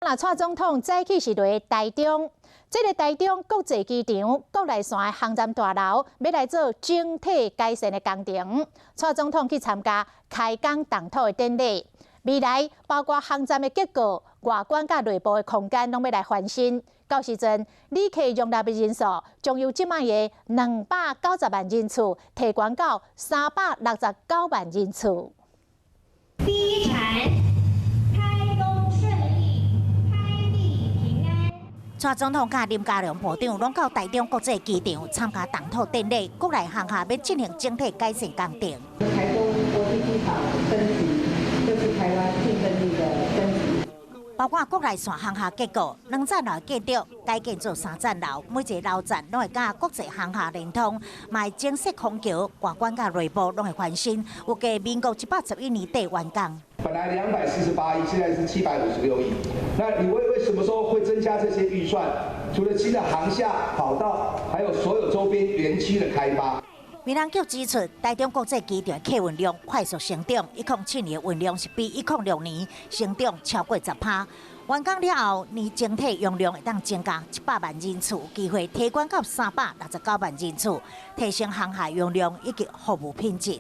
若蔡總統早起是佇台中，這个台中國際機場國內線的航站大樓欲來做整體改善的工程。蔡總統去參加開工動土的典禮。未來包括航站的結構、外觀佮內部的空間，攏欲來翻新。到時陣，旅客容納的人數將由這擺的290萬人次，提懸到369萬人次。第一站，開工順利，開地平安。蔡總統佮林佳龍部長攏到台中國際機場參加動土典禮，國內航廈欲進行整體改善工程。台中國際機場升級，就是台灣競爭力的升級。包括國內線航廈結構，兩層樓建築改建做三層樓，每一个樓層攏會佮國際航廈連通，嘛會增設空橋，外觀佮內部攏會翻新，預計民國111年底完工。本來248億，現在是756億。那你為什麼說會增加這些預算？除了新的航廈、跑道，還有所有周邊園區的開發。民航局指出，台中國際機場客運量快速成長，107年運量是比106年成長超過10%。完工了後，年整體容量會當增加100萬人次，有機會提懸到369萬人次，提升航廈容量以及服務品質。